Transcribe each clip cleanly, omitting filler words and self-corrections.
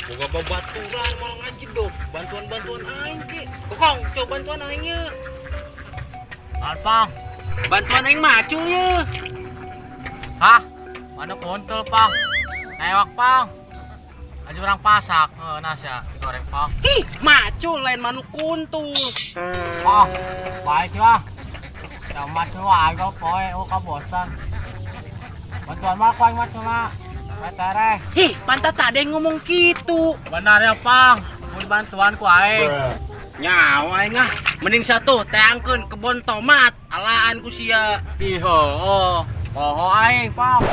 Boga babaturan malah ngaji dong. Bantuan-bantuan aing ki. Kokong, coba bantuan aing ye. Alpang. Bantuan aing macul ye. Hah? Mana kontol, Pang? Lewak, Pang. Aja orang pasak, nasi digoreng, Pang. Ih, macul lain manuk kuntul. Pang, baik lah. Ya macul wae kau poe, oh kau bosan. Bantuan mah aku aing macul lah. Tereh. Hih, pantat tak ada yang ngomong gitu. Benar ya, Pang. Mau dibantuan ku aing. Nyawa aing ah. Mending satu teangkeun kebon tomat. Alaan ku sia. Ih, oh. Poho aing, Pang.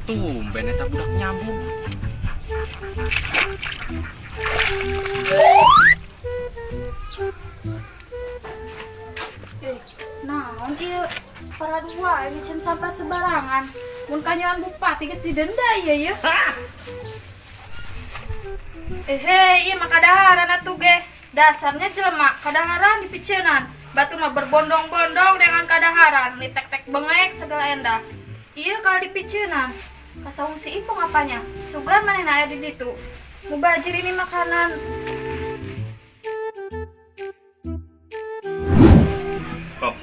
Tumben eta budak nyambung. Naon ieu para dua ini can sampai sembarangan. Mun kanyawan bupati geus didenda ieu ye. Hei, ieu mah kadaharan atuh ge. Dasarnya jelema kadaharan dipiceunan. Batu mah berbondong-bondong dengan kadaharan, ni tek-tek bengek segala endah. Ieu kalau dipiceunan, kasaung si Ipong apanya? Sugan manehna aya di ditu. Mubajir ini makanan. Kok,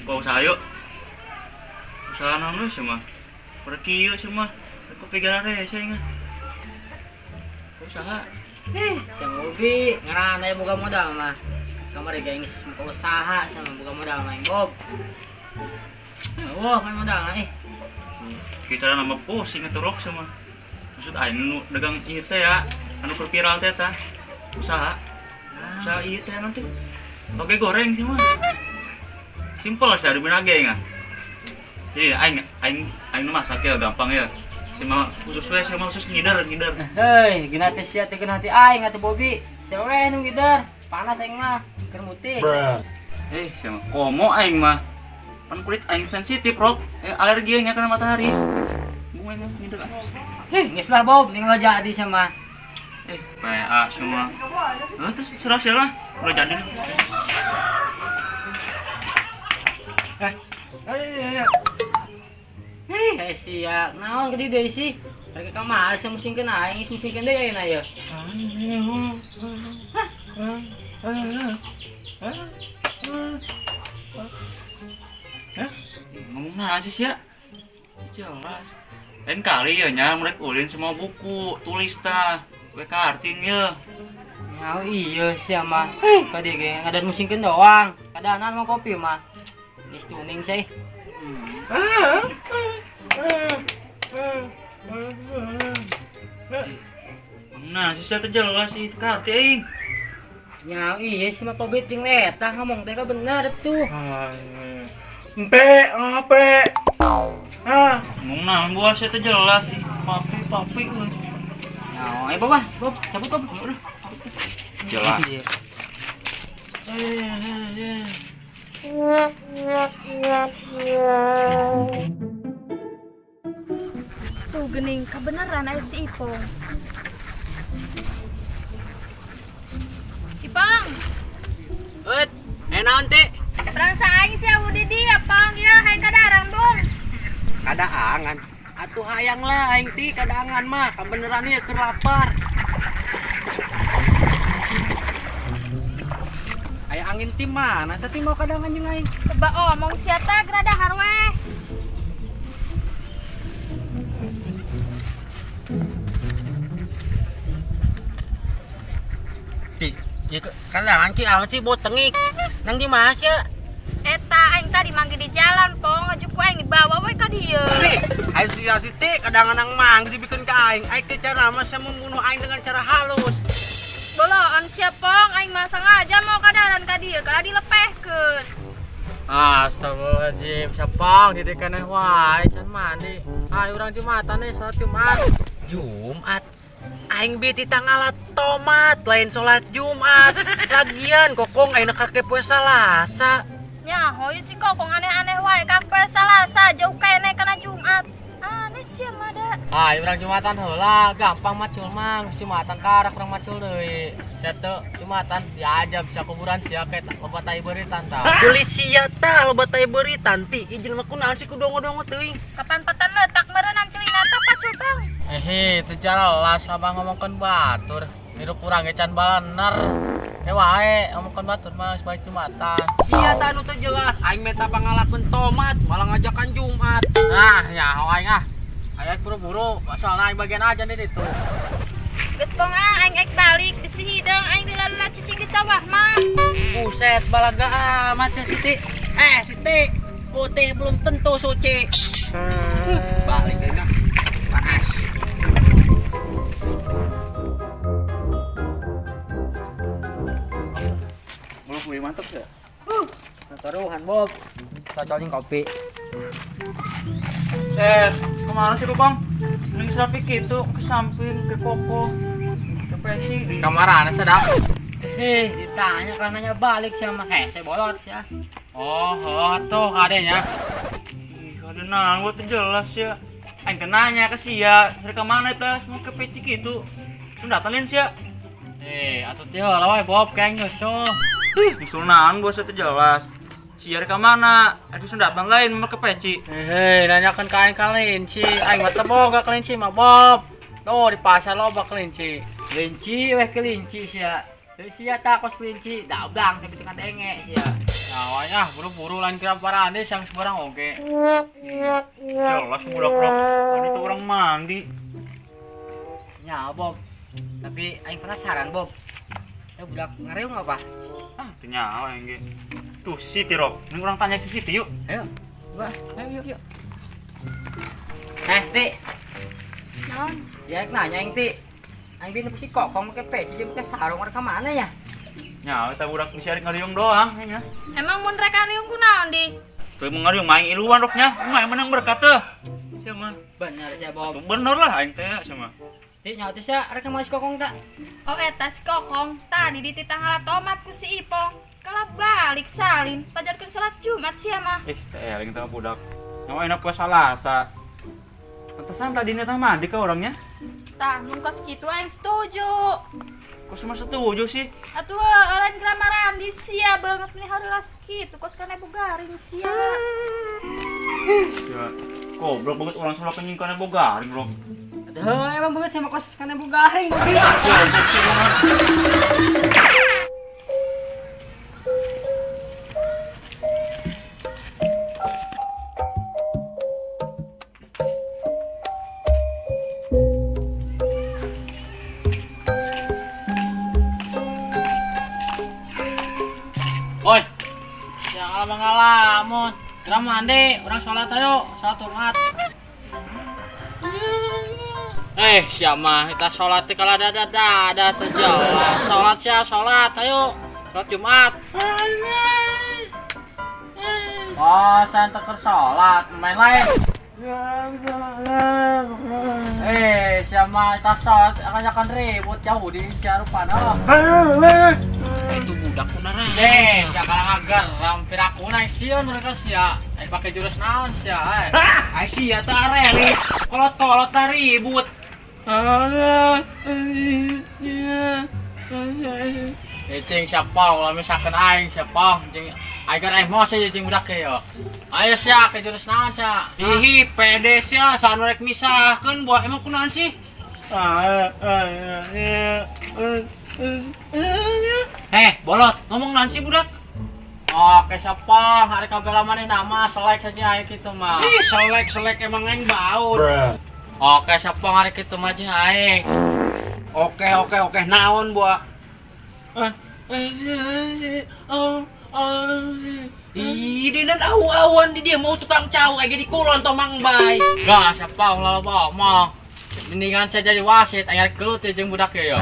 buka usaha yuk. Usaha naon we sih mah. Pergi yuk sih mah. Aku pikiran rese ingat. Usaha. Siang Bobi, ngaran aya boga modal mah. Kamari geus muka usaha sama boga modal mah Bob. Wah, kan modal mah eh. Kita nama pusing ngeturok sih mah. Maksud aing nu dagang ieu teh ya, anu keur viral teh tah. Usaha. Usaha ieu teh nanti. Toge goreng sih mah. Simpel sih ari minage nga. Iya, aing aing aing nu masak ya gampang ya. Si mah khusus we, si mah khusus ngider, ngider. Hei, gina teh sia teh hati aing atuh Bobi. Sia we nu ngider. Panas aing mah, keur mutih. Eh, siapa? Komo aing mah. Pan kulit aing sensitif, Rok. Alergi aing kena matahari. Bunga aing ngider ah. Heh, geus lah Bob, ning lo jadi sama. PA semua. Terus serah sih lah. Udah jadi. Heh, sia, naon ke dieu sih? Rek ka kamari sia musingkeun aing, geus musingkeun deui ayeuna ye. Ngomong naon sih sia? Jelas. Lain kali ya nya mereka ulin semua buku, tulis tah. We karting ya. Ya iya sia mah. Heh, ka dieu ge ngadan musingkeun doang. Kadanan mah kopi mah. Geus tuning sih. Nah, sih sia teh jelas sih karti aing. Ya iya sih mah pobeting eta ngomong teh ka bener tuh. Empe, ape. Ah, ngomong naon buah sia teh jelas sih. Papi, papi. Ya, ayo Bob, ah. Bob, cabut Bob. Udah. Jelas. Iya. Tuh gening kebenaran aya si Ipong. Ipong, Et, naon teh? perang saing sia Budi dia, Pang. Ya, hayang kadaharan, Bung. Kadaangan. Atuh hayang lah aing ti kadaangan mah, kabeneran ieu keur lapar. Aya angin ti mana sati mau kadangan jeung aing? Coba omong sia teh geura dahar weh. Ti, ieu kadangan ki amat sih bot tengik. Nang di mana sih? Eta aing tadi manggil di jalan, Pong. Haju ku aing dibawa we ka dieu. Ti, aing sia si ti kadangan nang mang dibikin ka aing. Aing teh cara mah sia membunuh aing dengan cara halus. Boloon sia, Pong. Aing mah sengaja mau kadaharan ka dieu, kalah dilepehkeun. Astagfirullahaladzim, sepang didik keneh wae can mandi. Ayo urang Jumatan nih, sholat Jumat. Jumat. Aing beti tangala tomat lain sholat Jumat. Lagian kokong aing karek poe Salasa. Nyaho ieu si kokong aneh-aneh wae ka poe Salasa jauh keneh kana Jumat. Aneh sia mah da. Ayo urang Jumatan heula, gampang macul mah, geus Jumatan karak urang macul deui. Sia teu Jumatan diajab sia kuburan sia ke loba tai beuritan tah. Jeli sia tah loba tai beuritan ti. Ieu jelema kunaon sih ku dongo-dongo teuing. Kapan patan letak meureunan celina teh pacul Hi, teu jelas abang ngomongkeun batur. Hirup urang ge can balener. Ke wae ngomongkeun batur mah geus balik Jumatan. Sia tah nu teu jelas, aing meta pangalakeun tomat, malah ngajakan Jumat. Nah, nyaho aing ah. Aya buru-buru, soalna aing bagian aja di ditu. Geus pong ah, aing ek balik bisi hideung aing dilaluna cicing di sawah mah. Buset, balaga amat si Siti. Eh, Siti, putih belum tentu suci. Balik deh, nah. Panas. Belum punya mantep ya? Taruhan Bob. Cocolin kopi. Set, kemana sih Bang? Neng rapi gitu ke samping, ke koko, ke peci di. Kamarana sedap. Eh, ditanya kan nanya balik sama hese bolot ya. Oh, oh tuh kadenya. Ih, ada nang, gua tuh jelas ya. Aing teh nanya ke sia, seri ke mana teh semua ke peci gitu. Sundatan sia. Eh, atuh teh heula we Bob kayak nyusul. Ih, nyusul naon gua teh jelas. Sia ke mana? Ada sundatan lain mau ke peci. Hei, nanyakan ka aing kelinci. Aing mah teu boga kelinci mah Bob. Tuh di pasar loba kelinci. Kelinci weh kelinci sia. Terus sia takos kelinci, dablang tapi tengah denge sia. Nah, ah buru-buru lain kira parane sang sebarang oge. Jelas budak-budak. Tadi tuh orang mandi. Ya Bob. Tapi aing penasaran Bob. Eh budak ngareung apa? Ah, teu nyaho aing ge. Tuh si Siti, Rob. Ini orang tanya si Siti yuk. Ayo. Wah, ayo yuk yuk. Eh, Ti. Naon? Ya nanya aing Ti. Aing bini si kokong make peci jeung make sarung rek ka mana ya? Nyaho eta budak bisa arek ngariung doang nya. Emang mun rek ngariung kunaon di? Tuh mau ngariung main iluan roknya, main menang berkat teh. Sia mah. Bener sia Bob. Tuh bener lah aing teh sia mah. Ti nyaho teh sia rek ka mana si kokong tak? Oh eta si kokong tadi dititah ngala tomat ku si Ipong. Kalah balik salin, pajarkeun salat Jumat sia mah. Ih, teh eling teh budak. Nyawa enak puasa Selasa. Pantesan tadi neta mandi ke orangnya. Tah, mun kos kitu aing setuju. Kok semua setuju sih? Atuh lain gramaran di sia banget nih harulas kitu kos kana bugaring sia. Ya, goblok banget orang sholat kenying kana bogaring, Bro. Aduh, emang banget sama kos kana bugaring Bobi. Goblok sih mah. Woi. Jangan ngalamun. Geura mandi, urang salat ayo, salat Jumat. Eh, sia mah kita salat teh kalau ada ada teu jelas. Salat sia, salat ayo. Salat Jumat. Oh, saya teker salat, main lain. Eh, sia mah kita salat akan ribut jauh di sia rupana. Itu budak kunara. Deh, sia kalah ngagar, hampir aku naik sieun mereka sia. Eh pakai jurus naon sia, eh. Ai sia teh areli. Kolot-kolot tah ribut. Eh cing siapa ulah misalkan aing siapa cing aing kan emosi cing budak ke yo. Ayo sia ke jurus naon sia. Ih, pede sia sanu rek misahkeun buah emang kunaon sih? Eh, bolot, ngomong naon sih budak? Oke siapa hari kabela maneh nama selek saja aing kitu mah. Ih, selek-selek emang aing baut. Oke siapa hari kitu mah jeung aing. Oke, oke, oke, naon buah? Ih, dia dan awu-awan di dia mau tukang cau kayak di kulon tomang bay. Gak siapa ulah loba omong. Mendingan saya jadi wasit aing gelut jeung budak ye yo.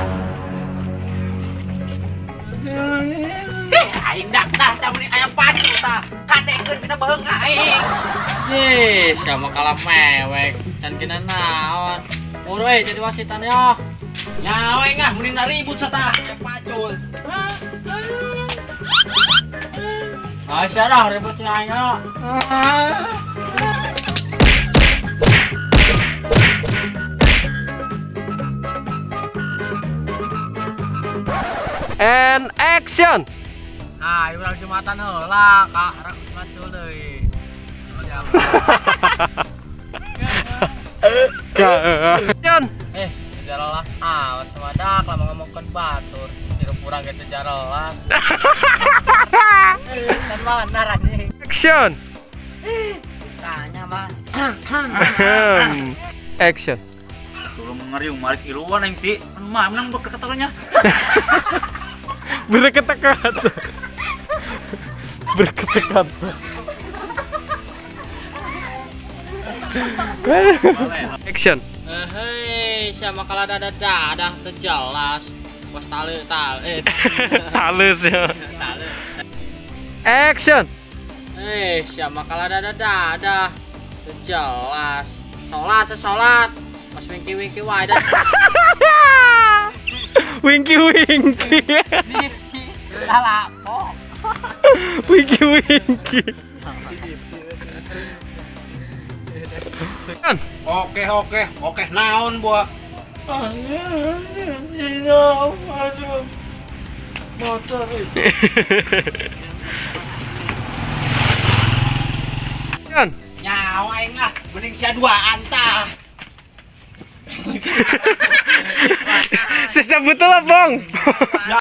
Eh, aing dak tah sama ni ayam pacu tah. Katekeun kita beheung aing. Ih, siapa kalah mewek. Can kena naon. Buru eh jadi wasitan yo. Nyawa ngah mending ribut satah ayam pacul. Ayo sia dah ribut sih aing yo. And action. Ah, urang Jumatan heula, Kak. Rek macul deui. Action. Jarelas amat semadak lama ngomongkeun batur. Hirup urang ge teu jarelas. Kan benar anjing. Action. Tanya mah. Action. Tolong ngeriung marik iluan aing ti. Anu mah menang berkata-katanya. Berkata-kata. Berkata-kata. Action. Eh, hei, siapa kalah dadah dadah teu jelas. Bos tale tale eh Halus ya. tale. Action. Eh, siapa kalah dadah dadah teu jelas. Salat sesalat. Pas wingki-wingki wae dah. Winky winky. Dipsi. Lalapo. Winky winky. Kan. Oke oke oke naon buah. Kan. Nyawa aing lah, mending sia duaan tah. Sesabut lah, Bang.